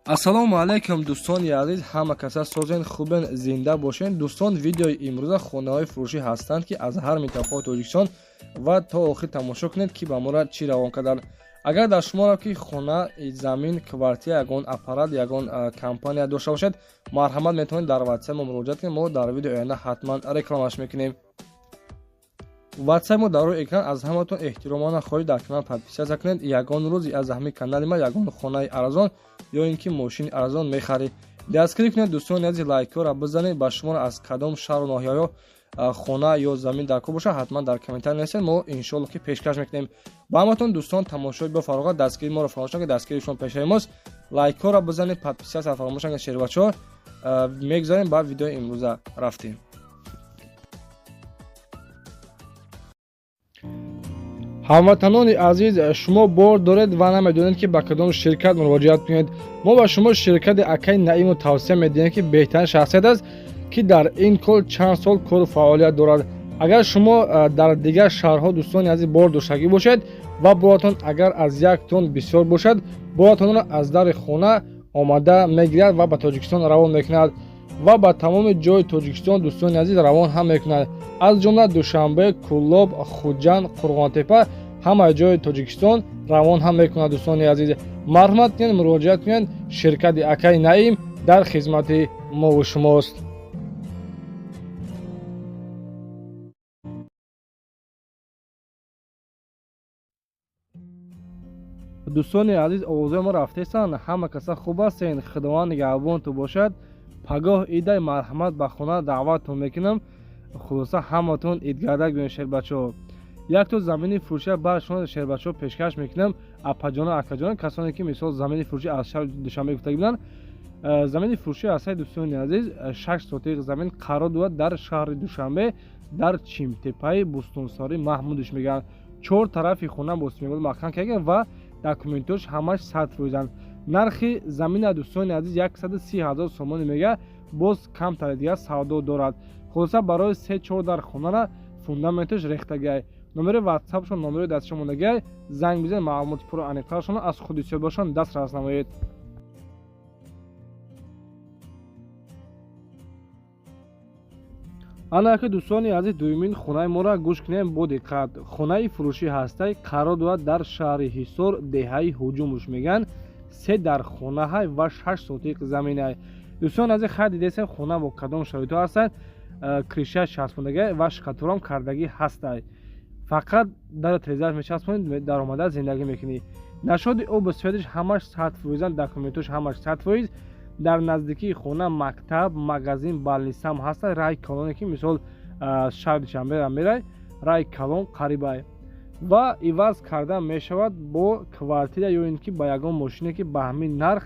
Ассалому алайкум, дӯстони азиз, ҳама каса созен, хубен, зинда бошен. Дӯстон, видеои имрӯза хонаҳои фурӯшӣ ҳастанд, ки аз ҳар минтақаи Тоҷикистон, ва то охир тамошо кунед, ки ба мора чӣ равон карданд. Агар дар шуморо ки хона, замин, квартира, ягон аппарат, ягон компания дошта бошед, марҳамат, метавонед дар ватсап мо муроҷиат кунед. Мо дар видеои оянда ҳатман рекламаш мекунем. Ватсап мо дар рӯи экран. Аз ҳаматон эҳтиромона хоҳиш, дар канал подписаться кунед. Ягон рӯзи аз ҳамин канали ма ягон хонаи арзон ё ин ки мошини арзон мехаред. Дастгирӣ кунед, дӯстони азиз, лайкҳоро бизанед. Ба шуморо аз кадом шаҳру ноҳияҳо хона ё замин дар кор бошад, ҳатман дар комментарий нависед, мо иншоалло ки пешкаш мекунем ба ҳаматон. Дӯстон, тамошои бо фароғат, дастгирии моро фаромӯш накунед, дастгирии шумо пешаи мост. Лайкҳоро бизанед, подписаться фаромӯш накунед. Шербачаҳо, мегузарем ба видеои имрӯза, рафтем. Ҳамватанони азиз, шумо бор доред ва намедонед, ки ба кадом ширкат муроҷиат кунед. Мо ба шумо ширкати акаи Наимро тавсия медиҳем, ки беҳтарин шахсият аст, ки дар ин кор чанд сол кору фаъолият дорад. Агар шумо дар дигар шаҳрҳо, дӯстони азиз, бор доштагӣ бошед ва боратон агар аз як тон бисёр бошад, боратонро аз дари хона омада мегирад ва ба Тоҷикистон равон мекунад ва ба тамоми ҷои Тоҷикистон, дӯстони азиз, равон ҳам мекунад, аз ҷумла Душанбе, Кӯлоб, Хуҷанд, Қурғонтепа, ҳамаи ҷои Тоҷикистон равон ҳам мекунад. Дӯстони азиз, марҳамат кунед, муроҷиат кунед, ширкати акаи Наим дар хизмати мову шумост. Дӯстони азиз, овозои мо рафтесанд, ҳама каса хуб ҳастен, Худованд нигаҳбонту бошад. Пагоҳ идай, марҳамат, ба хона даъваттон мекунам. Хулоса, ҳаматон идгардак бинед. Шербачаҳо, якто замини фурӯшия бар шумо, шербачаҳо, пешкаш мекунам. Апаҷона, акаҷона, касоне ки мисол замини фурӯшӣ аз шаҳри Душанбе гуфтагӣ буданд, замини фурӯшӣ ҳастаи, дӯстони азиз, 6 сотиқ замин қарор дорад дар шаҳри Душанбе, дар Чимтепаи Бӯстонсорӣ Маҳмудиш мегӯянд. Чор тарафи хона бо симебол маҳкам карда ва документош ҳамаш 100%-анд. Нархи замина, дӯстони азиз, 130 000 сомонӣ мега, боз камтаре дигар савдо дорад. Хулоса, барои се чор дар хонара фундаменташ рехтагиай. Номери ватсапшон, номери дастшон мондагиай, занг бизанед, маълумоти пурра аниқтарашонро аз худи соҳибашон дастрас намоед. Ана ки, дӯстони азиз, дуюмин хонаи моро гӯш кунем бо диққат. Хонаи фурӯшӣ ҳастай, қарор дорад дар шаҳри Ҳисор, деҳаи Ҳуҷумуш мегӯянд. Се дар хонаҳай ва 6 сотиқ заминай. Дӯстони азиз, хайр, дидесем хона бо кадом шароитҳо ҳастанд. Крыша часпондагӣ ва штукатурка м кардагӣ ҳастай. Фақат дар трезаш мечаспонед, даромада зиндагӣ мекунӣ. Нашоди обу свет иш ҳамаш 100%-ан, документош ҳамаш 100%. Дар наздикии хона мактаб, магазин, больница м ҳаста. Раҳи калоне ки мисол шаҳри Душанбера мерай, раҳи калон қарибай ва иваз карда мешавад бо квартира ё ин ки ба ягон мошине, ки ба ҳамин нарх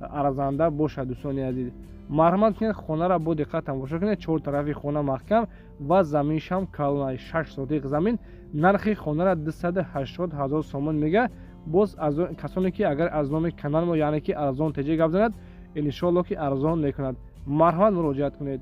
арзанда бошад. Дӯстони азиз, марҳамат кунед, хонаро бо диққат тамошо кунед. Чор тарафи хона маҳкам ва заминшам калонай, 6 сотиқ замин. Нархи хонара 280 000 сомон мега. Боз касоне ки агар аз номи канал мо, яъне ки Арзон ТЖ гап занад, иншоалло ки арзон мекунад. Марҳамат, муроҷиат кунед.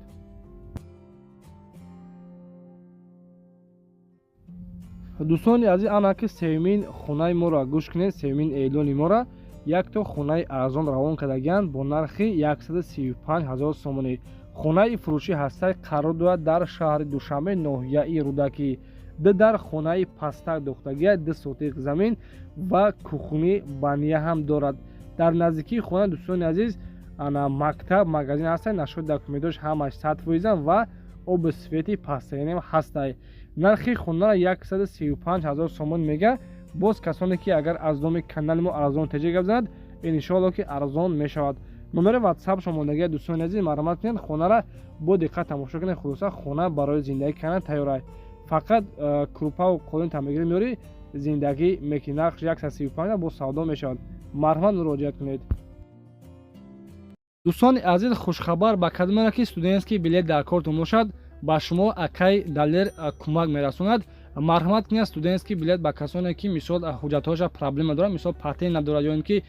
Дӯстони азиз, ана ки сеюмин хонаи моро гӯш кунед, сеюмин эълони мора. Якто хонаи арзон равон кардагианд бо нархи 135 ҳазор сомонӣ. Хонаи фурӯшӣ ҳастай, қарор дорад дар шаҳри Душанбе, ноҳияи Рӯдакӣ. Ду дар хонаи пастак дохтагия, 2 сотиқ замин ва кухни, баня ҳам дорад. Дар наздикии хона, дӯстони азиз, ана мактаб, магазин ҳастай. Нашоди документош ҳамаш 100%-ан ва обу свет и пастагинам ҳастай. Нархи хонаро 135 ҳазор сомон мега. Боз касоне ки агар аз номи канали мо Арзон ТЖ гап занад, иншоалло ки арзон мешавад. Номери ватсапшон мондагия, дӯстони азиз, марҳамат кунед, хонара бо диққат тамошо кунед. Хулоса, хона барои зиндагӣ кардан тайёрай, фақат крупа ву қолин тамегирӣ, меёрӣ, зиндагӣ мекунӣ. Нархш 135, боз савдо мешавад. Марҳамат, муроҷиат кунед. Дӯстони азиз, хушхабар ба кадомеро ки студентский билет дар кортон бошад, ба шумо акай Далер кӯмак мерасонад. Марҳамат кунед, студентский билет ба касоне ки мисол ҳуҷҷатҳоша проблема дорад, мисол патент надорад ё ин ки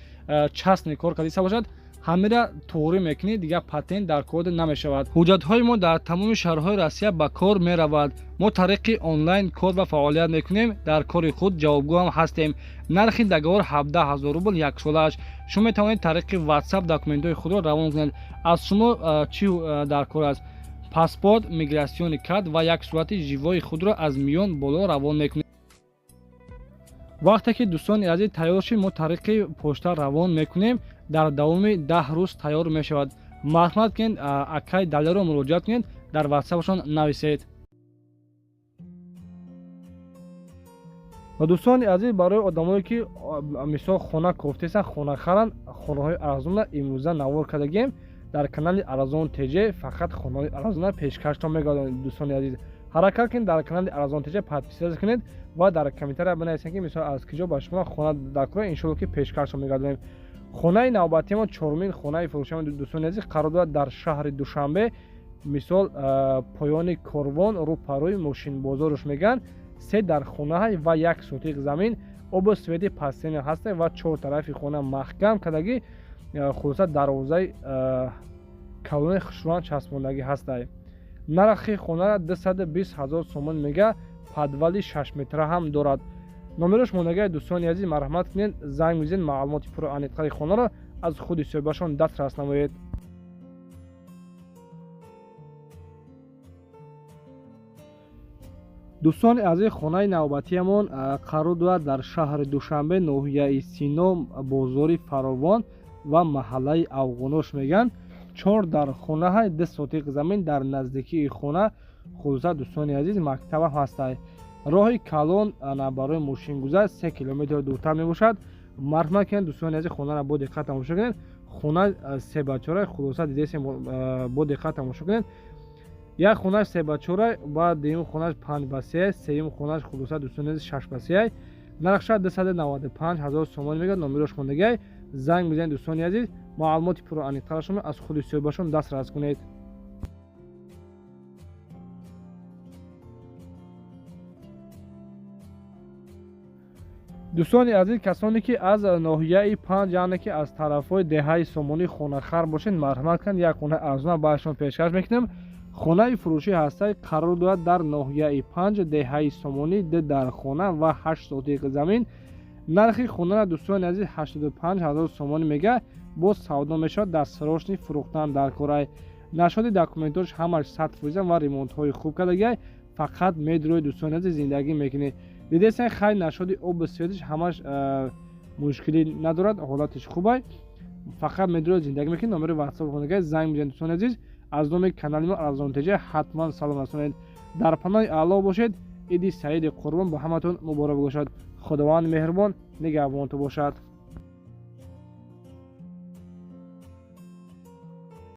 частный кор кардиста бошад. Ҳамира туғрӣ мекунӣ, дигар патент дар кор намешавад. Ҳуҷҷатҳои мо дар тамоми шаҳрҳои Россия ба кор меравад. Мо тариқи онлайн кор ва фаъолият мекунем, дар кори худ ҷавобгӯ ҳам ҳастем. Нархи договор 17 000 рубл яксолааш. Шумо метавонед тариқи WhatsApp документҳои худро равон кунед. Аз шумо чӣ дар кор аст? Паспорт, миграционный карт ва як сурати живои худро аз миён боло равон мекунед. Вақте ки дӯстони азиз тайёр шид, мо тариқи почта равон мекунем, дар давоми 10 рӯз тайёр мешавад. Марҳамат кунед, акай Далерро муроҷиат кунед, дар ватсапашон нависед. Ва дӯстони азиз, барои одамое ки мисол хона кофтесанд, хона харанд, хонаҳои арзонро имрӯза навор кардагем. Дар канали Арзон ТЖ фақат хонаҳои арзонро пешкаштон мегардонем. Дӯстони азиз, ҳаракат кунед, дар канали Арзон ТЖ подписаться кунед ва дар комментария бинависед, ки мисол аз киҷо ба шумо хона дар кора, иншоалло ки пешкаштон мегардонем. Хонаи навбатии мо, чорумин хонаи фурӯшамо, дӯстони азиз, қарор дорад дар шаҳри Душанбе, мисол поёни корвон, рӯпарӯи мошинбозоруш мегӯянд. Се дар хонаҳай ва як сотиқ замин, обу свети пастена ҳаста ва чор тарафи хона маҳкам кардагӣ, хулоса дарвозаи калони хушрӯан часпондагӣ ҳастай. Нархи хонара 220 000 сомон мега, подвали 6 метра ҳам дорад. Номерош мондагии, дӯстони азиз, марҳамат кунед, занг бизанед, маълумоти пурра аниқтари хонаро аз худи соҳибашон дастрас намоед. Дӯстони азиз, хонаи навбатиямон қарор дорад дар шаҳри Душанбе, ноҳияи Сино, бозори Фаровон ва маҳаллаи Афғонош мегӯянд. Чор дар хонаҳай, 2 сотиқ замин, дар наздикии хона, хулоса дӯстони азиз, мактабам ҳастай. Роҳи калон барои мошингузар 3 километр дуртар мебошад. Марҳамат кунед, дӯстони азиз, хонаро бо диққат тамошо кунед. Хона се бачора, хулоса дидесем, бо диққат тамошо кунед. Як хонаш се бачора, баъд дуюм хонаш 5 ба 3, сеюм хонаш, хулоса дӯстони азиз, 6 ба 3. Нархша 295 000 сомон мегӯяд, номерош мондагиай. Занг бизанед, дӯстони азиз, маълумоти пурра аниқтарашонро аз худи соҳибашон дастрас кунед. Дӯстони азиз, касоне ки аз ноҳияи Панҷ, яъне ки аз тарафҳои деҳаи Сомонӣ хонахар бошед, марҳамат кунед, як хонаи арзона барашон пешкаш мекунем. Хонаи фурӯшӣ ҳастай, қарор дорад дар ноҳияи Панҷ, деҳаи Сомонӣ, 2 дар хона ва 8 сотиқ замин. Нархи хонара дӯстони азиз 85 000 сомонӣ мега, боз савдо мешавад, дар срочный фурӯхтан дар корай. Нашоди документош ҳамаш 100% ва ремонтҳои хуб кардагиай, фақат медрои дӯстони азиз зиндагӣ мекунед. Дидесен, хай нашоди обу светиш ҳамаш мушкилӣ надорад, ҳолатиш хубай, фақат медрои зиндагӣ мекунед. Номери ватсап хонагай, занг бизанед, дӯстони азиз, аз номи канали мо Арзон ТЖ ҳатман салом расонед. Дар паноҳи Аллоҳ бошед. Иди Саиди Қурбон ба ҳаматон муборак бошад. Худованд меҳрубон нигаҳбонтон бошад.